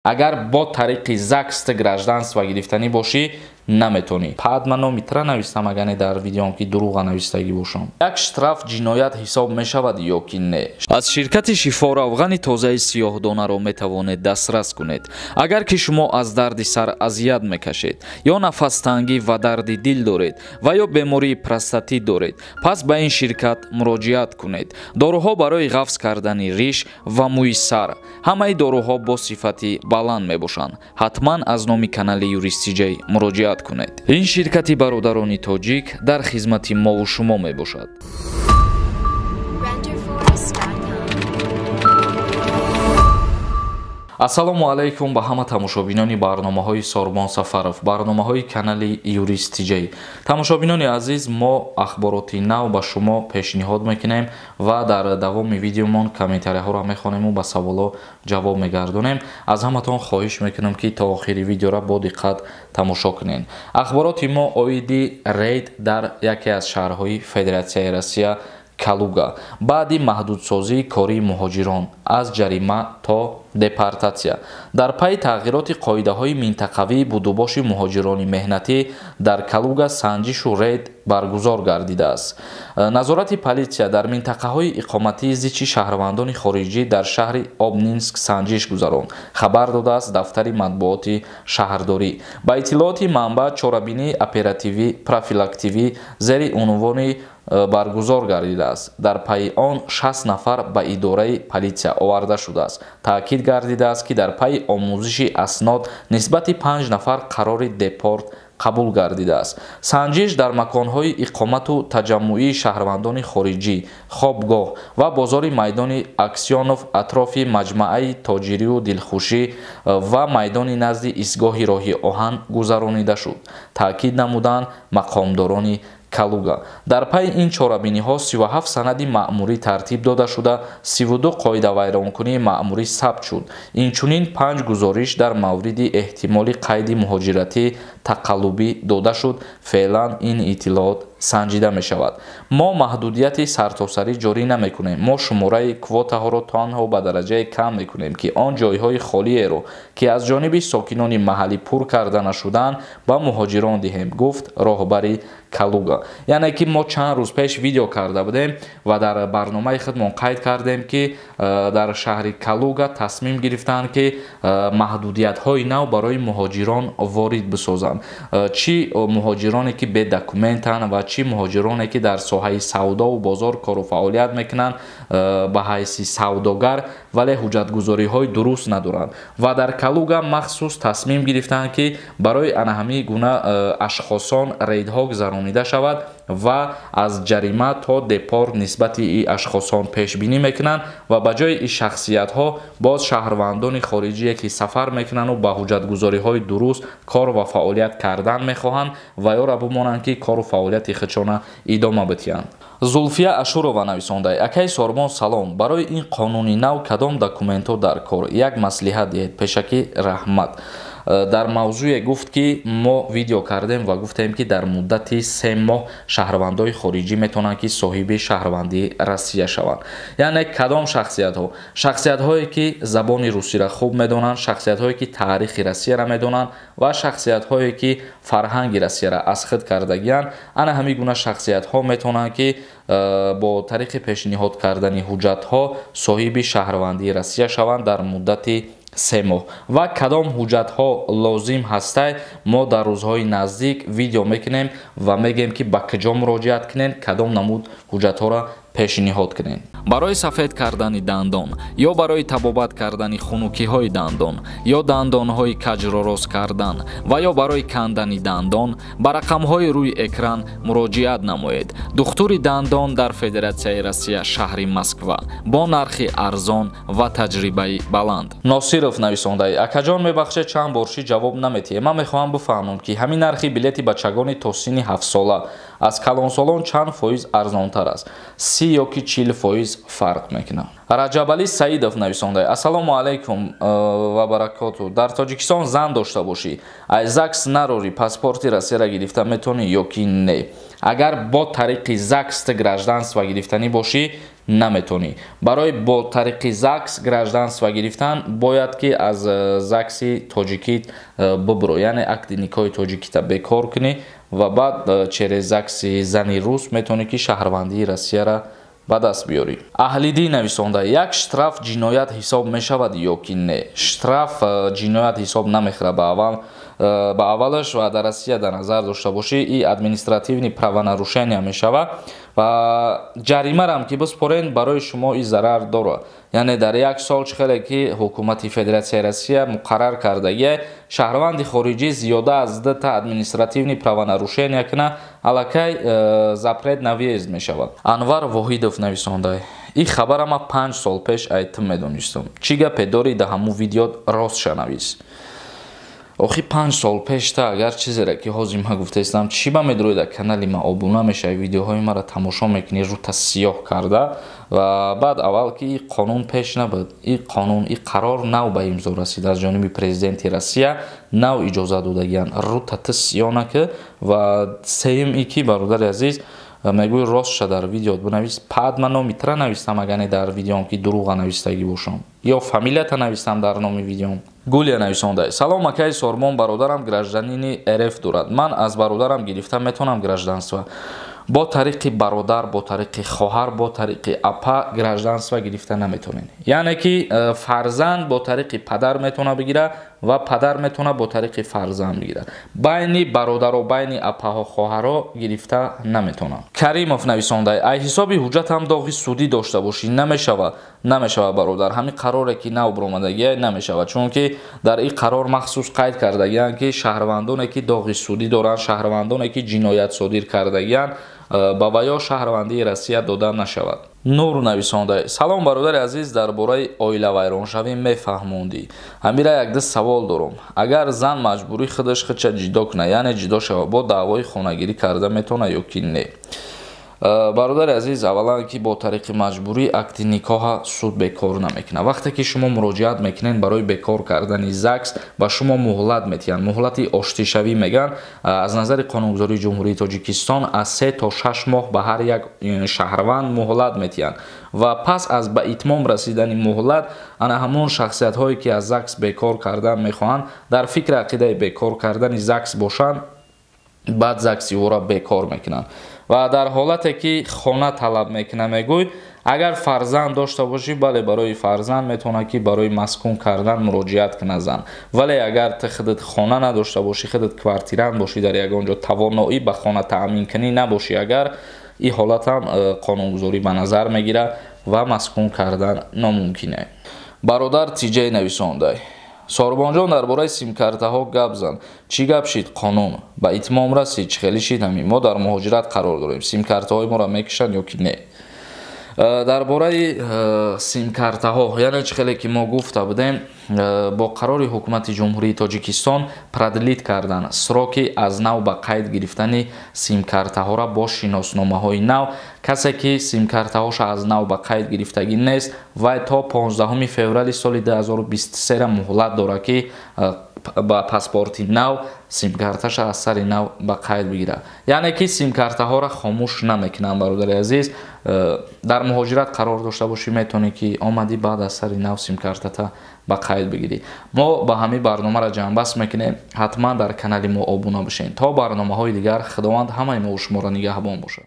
Агар бо тариқи ЗАГС ты гражданство гирифтанӣ бошӣ, наметонӣ. Пад ман номи тра навистам, агар не дар видеом ки дурӯға навистагӣ бошам. Як штраф ҷиноят ҳисоб мешавад ё ки не? Аз ширкати Шифо равғани тозаи сиёҳдонаро метавонед дастрас кунед. Агар ки шумо аз дарди сар азият мекашед ё нафастангӣ ва дарди дил доред ва ё бемории простатит доред, пас ба ин ширкат муроҷиат кунед. Доруҳо барои ғафз кардани риш ва мӯи сар. Ҳамаи доруҳо бо сифати баланд мебошанд. Ҳатман аз номи канали Юрист Тиҷай муроҷиат кунед. Ин ширкати бародарони тоҷик дар хизмати мову шумо мебошад. Ассалому алайкум ба ҳама тамошобинони барномаҳои Сорбон Сафаров, барномаҳои канали Юрист Тиҷай. Тамошобинони азиз, мо ахбороти нав ба шумо пешниҳод мекунем ва дар давоми видеомон комментарияҳоро мехонему ба саволҳо ҷавоб мегардонем. Аз ҳаматон хоҳиш мекунам, ки то охири видеоро бо диққат тамошо кунед. Ахбороти мо оиди рейд дар яке аз шаҳрҳои Федератсияи Россия, Калуга, баъди маҳдудсозии кории муҳоҷирон аз ҷарима то депортатсия. Дар пайи тағйироти қоидаҳои минтақавии будубоши муҳоҷирони меҳнатӣ дар Калуга санҷишу рейд баргузор гардидааст. Назорати политсия дар минтақаҳои иқоматии зичи шаҳрвандони хориҷӣ дар шаҳри Обнинск санҷиш гузаронд, хабар додааст дафтари матбуоти шаҳрдорӣ. Ба иттилооти манбаъ, чорабинии оперативӣ профилактивӣ зери унвони баргузор гардидааст. Дар пайи он 60 нафар ба идораи политсия оварда шудааст. Таъкид гардидааст, ки дар пайи омӯзиши аснод нисбати 5 нафар қарори депорт қабул гардидааст. Санҷиш дар маконҳои иқомату таҷаммуии шаҳрвандони хориҷӣ, хобгоҳ ва бозори майдони Аксёнов атрофи маҷмааи тоҷирию дилхушӣ ва майдони назди истгоҳи роҳи оҳан гузаронида шуд, таъкид намуданд мақомдорони Калуга. Дар пайи ин чорабиниҳо 37 санади маъмурӣ тартиб дода шуда, 32 қоидавайронкунии маъмурӣ сабт шуд. Инчунин 5 гузориш дар мавриди эҳтимоли қайди муҳоҷиратӣ тақаллубӣ дода шуд. Феълан ин иттилоот санҷида мешавад. Мо маҳдудияти сартосарӣ ҷорӣ намекунем. Мо шумораи квотаҳоро танҳо ба дараҷае кам мекунем, ки он ҷойҳои холиеро, ки аз ҷониби сокинони маҳаллӣ пур карда нашудаанд, ба муҳоҷирон диҳем, гуфт роҳбари Калуга. Яъне ки мо чанд рӯз пеш видео карда будем ва дар барномаи худмон қайд кардем, ки дар шаҳри Калуга тасмим гирифтанд, ки маҳдудиятҳои нав барои муҳоҷирон ворид бисозанд. Чӣ муҳоҷироне, ки бедокументанд ва чӣ муҳоҷироне, ки дар соҳаи савдову бозор кору фаъолият мекунанд ба ҳайси савдогар, вале ҳуҷҷатгузориҳои дуруст надоранд. Ва дар Калуга махсус тасмим гирифтанд, ки барои ана ҳамин гуна ашхосон рейдҳо гузаронида шавад ва аз ҷарима то депорт нисбати ин ашхосон пешбинӣ мекунанд ва ба ҷои ин шахсиятҳо боз шаҳрвандони хориҷие, ки сафар мекунанду ба ҳуҷҷатгузориҳои дуруст кор ва фаъолият кардан мехоҳанд ва ёра бимонанд, ки кору фаъолияти худшона идома бидиҳанд. Зулфия Ашурова нависонда: акай Сорбон, салом. Барои ин қонуни нав кадом документҳо дар кор? Як маслиҳат диҳед, пешакӣ раҳмат. Дар мавзӯе гуфт, ки мо видео кардем ва гуфтем, ки дар муддати 3 моҳ шаҳрвандои хориҷӣ метавонанд, ки соҳиби шаҳрвандии Россия шаванд. Яъне кадом шахсиятҳо? Шахсиятҳое, ки забони русиро хуб медонанд, шахсиятҳое, ки таърихи Россияро медонанд ва шахсиятҳое, ки фарҳанги Россияро аз худ кардагианд. Ана ҳамин гуна шахсиятҳо метавонанд, ки бо тариқи пешниҳод кардани ҳуҷҷатҳо соҳиби шаҳрвандии Россия шаванд дар муддати 3 моҳ. Ва кадом ҳуҷҷатҳо лозим ҳастай, мо дар рӯзҳои наздик видео мекунем ва мегӯем, ки ба куҷо муроҷиат кунед, кадом намуд ҳуҷҷатҳоро пешниҳод кунед. Барои сафед кардани дандон ё барои табобат кардани хунукиҳои дандон ё дандонҳои каҷро рост кардан ва ё барои кандани дандон ба рақамҳои рӯи экран муроҷиат намоед. Духтури дандон дар Федератсияи Россия, шаҳри Москва, бо нархи арзон ва таҷрибаи баланд. Носиров нависондаи: акаҷон, мебахшед, чанд борши ҷавоб наметиҳед. Ман мехоҳам бифаҳмам, ки ҳамин нархи билети бачагони то синни 7 сола аз калонсолон чанд фоиз арзонтар аст? 30 ё ки 40% фарқ мекунад. Раҷабалӣ Саидов нависонда: ассалому алайкум ва баракоту. Дар Тоҷикистон зан дошта бошӣ, аз ЗАГС нарорӣ, паспорти Россияро гирифта метавонӣ ё ки не? Агар бо тариқи ЗАГС ты гражданство гирифтанӣ бошӣ, наметонӣ. Барои бо тариқи ЗАГС гражданство гирифтан бояд ки аз ЗАГСи тоҷикӣ бибуро, яъне акди никоҳи тоҷикита бекор кунӣ ва баъд через ЗАГСи зани рус метавонӣ ки шаҳрвандии Россияра ба даст биёрӣ. Аҳлидин нависонда: як штраф ҷиноят ҳисоб мешавад ё ки не? Штраф ҷиноят ҳисоб намехӯрад ба аввалаш, ва дар Россия дар назар дошта бошӣ, и административный правонарушение мешавад ва ҷаримарам ки биспорен, барои шумо и зарар дорад. Яъне дар як сол, чӣ хеле ки ҳукумати Федератсияи Россия муқаррар кардагия, шаҳрванди хориҷӣ зиёда аз дута административный правонарушение куна, аллакай запрет на въезд мешавад. Анвар Воҳидов нависонда: ин хабара ма 5 сол пеш айтим медонистам. Чӣ гапе дорӣ, да ҳамун видео ростша навис. Охи, 5 сол пешта агар чизере ки ҳозир ма гуфтаистам, чӣ ба медрои дар канали ма обуна мешавӣ, видеоҳои маро тамошо мекунӣ, рута сиёҳ карда? Ва баъд аввал ки ин қонун пеш набуд, ин қонун, ин қарор нав ба имзо расид аз ҷониби президенти Россия, нав иҷоза додагиянд. Рута ту сиёҳ накӣ. Ва сеюм и ки, бародари азиз, мегӯи ростша дар видеот бинавис. Пад ман номи тра навистам, агар не дар видеом ки дурӯға навистагӣ бошам ё фамилията навистам дар номи видеом. Гулия нависонда: салом, акаи Сормон, бародарам гражданини РФ дорад, ман аз бародарам гирифта метавонам гражданство? Бо тариқи бародар, бо тариқи хоҳар, бо тариқи апа гражданство гирифта наметавонед. Яъне ки фарзанд бо тариқи падар метавона бигира ва падар метавона бо тариқи фарзанд бигирад. Байни бародаро, байни апаҳо, хоҳаро гирифта наметавонанд. Каримов нависонда: ай ҳисоби ҳуҷҷатам доғи судӣ дошта бошӣ намешавад? Намешавад, бародар. Ҳамин қароре ки нав баромадагия, намешавад, чунки дар ин қарор махсус қайд кардагиянд, ки шаҳрвандоне ки доғи судӣ доранд, шаҳрвандоне ки ҷиноят содир кардагиянд, ба ваё шаҳрвандии Россия дода нашавад. Нур нависонда: салом, бародари азиз, дар бораи оилавайроншавӣ мефаҳмондӣ. Ҳамира якду савол дорам. Агар зан маҷбурӣ худаш худша ҷидо кунад, яъне ҷидо шавад, бо даъвои хонагирӣ карда метавонад ё ки не? Бародари азиз, аввалан ки бо тариқи маҷбурӣ акди никоҳа суд бекор намекунад. Вақте ки шумо муроҷиат мекунед барои бекор кардани ЗАГС, ба шумо муҳлат метиҳанд, муҳлати оштишавӣ мегӯянд. Аз назари қонунгузории Ҷумҳурии Тоҷикистон аз 3 то 6 моҳ ба ҳар як шаҳрванд муҳлат метиҳанд ва пас аз ба итмом расидани муҳлат ана ҳамон шахсиятҳое ки аз ЗАГС бекор кардан мехоҳанд, дар фикри ақидаи бекор кардани ЗАГС бошанд, баъд ЗАГСи ӯро бекор мекунанд. Ва дар ҳолате ки хона талаб мекунад, мегӯй, агар фарзанд дошта бошӣ, бале, барои фарзанд метавонад ки барои маскун кардан муроҷиат кунад зан. Вале агар ту худат хона надошта бошӣ, худат квартирант бошӣ, дар ягон ҷо тавоноӣ ба хона таъминкунӣ набошӣ, агар ин ҳолатам қонунгузорӣ ба назар мегирад ва маскун кардан номумкин е. Бародар Тиҷай нависондай: Сорбонҷон, дар бораи симкартаҳо гап зан. Чӣ гап шид, қонун ба итмом расид, чӣ хеле шид? Ҳамин мо дар муҳоҷират қарор дорем, симкартаҳои моро мекушанд ё ки не? Дар бораи симкартаҳо, яъне чӣ хеле ки мо гуфта будем, бо қарори ҳукумати Ҷумҳурии Тоҷикистон продлить кардан сроки аз нав ба қайд гирифтани симкартаҳоро бо шиносномаҳои нав. Касе ки симкартаҳоша аз нав ба қайд гирифтагӣ нест, вай то 15 феврали соли 2023 муҳлат дорад, ки ба паспорти нав симкарташа аз сари нав ба қайд бигирад. Яъне ки симкартаҳоро хомӯш намекунанд. Бародари азиз, дар муҳоҷират қарор дошта бошӣ, метавонӣ ки омадӣ, баъд аз сари нав симкартата ба қайд бигирӣ. Мо ба ҳамин барномаро ҷамъбаст мекунем. Ҳатман дар канали мо обуна бошед то барномаҳои дигар. Худованд ҳамаи мо шуморо нигаҳбон бошад.